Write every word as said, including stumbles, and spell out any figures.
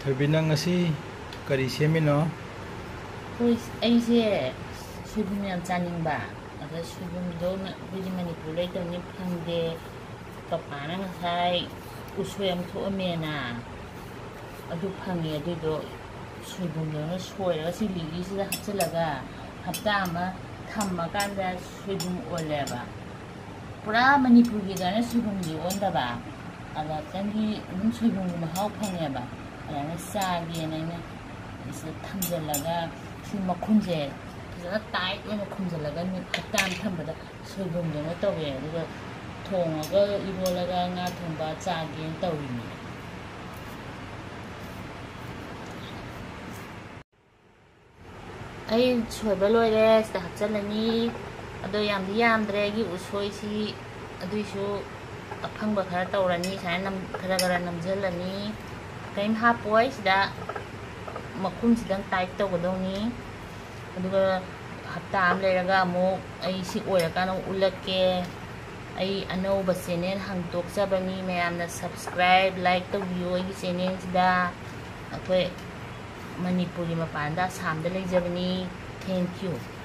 Baby, ꯅꯪ ꯉꯁꯤ ꯀꯔꯤ ꯁꯦꯝꯃꯤꯅꯣ? ꯑꯩꯈꯣꯏ ꯑꯩꯁꯦ ꯁꯣꯏꯕꯨꯝ ꯌꯥꯝ ꯆꯥꯅꯤꯡꯕ꯫ ꯑꯗ ꯁꯣꯏꯕꯨꯝꯗꯣ ꯑꯩꯈꯣꯏꯗꯤ ꯃꯅꯤꯄꯨꯔ ꯂꯩꯇꯕꯅꯤ, ꯐꯪꯗꯦ꯫ ꯄꯄꯥꯅ ꯉꯁꯥꯏ ꯎꯁꯣꯏ ꯑꯃ ꯊꯣꯛꯑꯝꯃꯦꯅ ꯑꯗꯨ ꯐꯪꯉꯦ꯫ ꯑꯗꯨꯏꯗꯣ ꯁꯣꯏꯕꯨꯝꯗꯧꯅ ꯁꯣꯏꯔꯒ ꯁꯤ ꯂꯤꯛꯂꯤꯁꯤꯗ ꯍꯥꯞꯆꯤꯜꯂꯒ ꯍꯞꯇꯥ ꯑꯃ ꯊꯝꯃꯀꯥꯟꯗ ꯁꯣꯏꯕꯨꯝ ꯑꯣꯜꯂꯦꯕ꯫ ꯄꯨꯔꯥ ꯃꯅꯤꯄꯨꯔꯒꯤ ꯑꯗꯨꯃꯥꯏꯅ ꯁꯣꯏꯕꯨꯝꯗꯤ ꯑꯣꯟꯗꯕ, ꯑꯗ ꯈꯤꯇꯪꯗꯤ ꯑꯗꯨꯝ ꯁꯣꯏꯕꯨꯝꯒꯤ ꯃꯍꯥꯎ ꯐꯪꯉꯦꯕ꯫ ꯑꯗꯨꯃꯥꯏꯅ ꯆꯥꯒꯦꯅ ꯑꯩꯅ ꯁꯤꯗ ꯊꯝꯖꯤꯜꯂꯒ ꯁꯤ ꯃꯈꯨꯝꯁꯦ ꯐꯖꯅ ꯇꯥꯏꯠ ꯑꯣꯏꯅ ꯈꯨꯝꯖꯤꯜꯂꯒ ꯅꯨꯃꯤꯠ ꯍꯞꯇꯥ ꯑꯃ ꯊꯝꯕꯗ ꯁꯣꯏꯕꯨꯝꯗꯧꯅ ꯇꯧꯋꯦ꯫ ꯑꯗꯨꯒ ꯊꯣꯡꯉꯒ ꯏꯔꯣꯜꯂꯒ ꯉꯥ ꯊꯣꯡꯕ ꯆꯥꯒꯦꯅ ꯇꯧꯔꯤꯅꯦ꯫ ꯑꯩ ꯁꯣꯏꯕ ꯂꯣꯏꯔꯦ, ꯁꯤꯗ ꯍꯥꯞꯆꯤꯜꯂꯅꯤ꯫ ꯑꯗꯣ ꯌꯥꯝꯗꯤ ꯌꯥꯝꯗ꯭ꯔꯦ ꯑꯩꯒꯤ ꯎꯁꯣꯏꯁꯤ, ꯑꯗꯨꯏꯁꯨ ꯑꯐꯪꯕ ꯈꯔ ꯇꯧꯔꯅꯤ꯫ ꯁꯨꯃꯥꯏꯅ ꯅꯝ- ꯈꯔ ꯈꯔ ꯅꯝꯁꯤꯜꯂꯅꯤ꯫ ꯀꯔꯤꯝ ꯍꯥꯞꯄꯣꯏ, ꯁꯤꯗ ꯃꯈꯨꯝꯁꯤꯗꯪ ꯇꯥꯏꯠ ꯇꯧꯒꯗꯧꯅꯤ꯫ ꯑꯗꯨꯒ ꯍꯞꯇꯥ ꯑꯃ ꯂꯩꯔꯒ ꯑꯃꯨꯛ ꯑꯩ ꯁꯤ ꯑꯣꯏꯔꯀꯥꯟꯗ ꯑꯃꯨꯛ ꯎꯠꯂꯛꯀꯦ꯫ ꯑꯩ ꯑꯅꯧꯕ ꯆꯦꯅꯦꯜ ꯍꯥꯡꯗꯣꯛꯆꯕꯅꯤ, ꯃꯌꯥꯝꯅ subscribe, like ꯇꯧꯕꯤꯌꯨ ꯑꯩꯒꯤ ꯆꯦꯅꯦꯜꯁꯤꯗ꯫ ꯑꯩꯈꯣꯏ ꯃꯅꯤꯄꯨꯔꯒꯤ ꯃꯄꯥꯟꯗ ꯑꯁꯥꯝꯗ ꯂꯩꯖꯕꯅꯤ꯫ Thank you꯫